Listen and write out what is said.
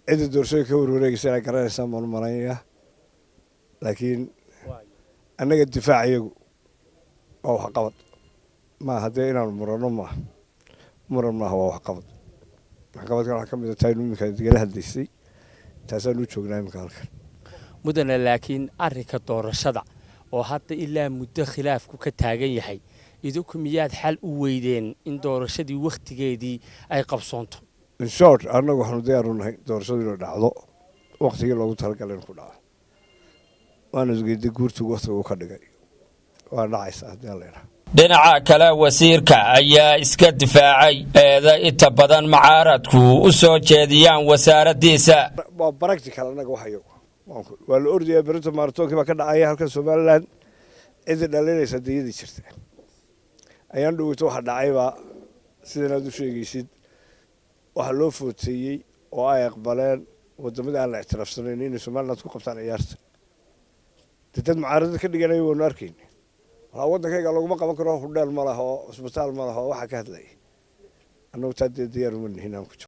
Cidda doorashooyinka ka warwareegaysa inaa garanaysaan baan u malaynayaa, laakiin annaga difaac iyagu waa waxqabad. Maaha dee inaanu murano, maaha muran, maaha, waa waxqabad. Waxqabadkan waxaa ka mid a taaynu iminka igala hadlaysay, taasaanu u joognaa iminka halkan. Mudane, laakiin arrinka doorashada oo hadda ilaa muddo khilaafku ka taagan yahay, idinku miyaad xal u weydeen in doorashadii wakhtigeedii ay qabsoonto? In short, annagu waxaanu diyaar u nahay doorashadu inay dhacdo waktigii loogu talagalay in ku dhaco. Waana isgeeday guurtigu waktiga uu ka dhigay, waa dhacaysa haddii Alla idhaha. Dhinaca kale, wasiirka ayaa iska difaacay eeda inta badan mucaaradku u soo jeediyaan wasaaraddiisa. Waa practical. Annaga wax iyagu waa la ordayaa. Berito maaratoonkii baa ka dhacaya halkan Somaliland. Cidda dhalinaysa diyadii jirta ayaan dhoweyto. Waxa dhacaybaa sidan aad u sheegaysid, waxaa loo footeeyey oo ay aqbaleen waddamadii aan la ictiraafsanayn inay Somaliland ku qabtaan ciyaarta. Dee dad mucaaradad ka dhiganaya waanu arkayna. Walaa waddankayga laguma qaban karo, hudheel ma laha oo cusbitaal ma laha oo waxaa ka hadlaya. Annagu taa dee diyaar uma nihin aan ku jiro.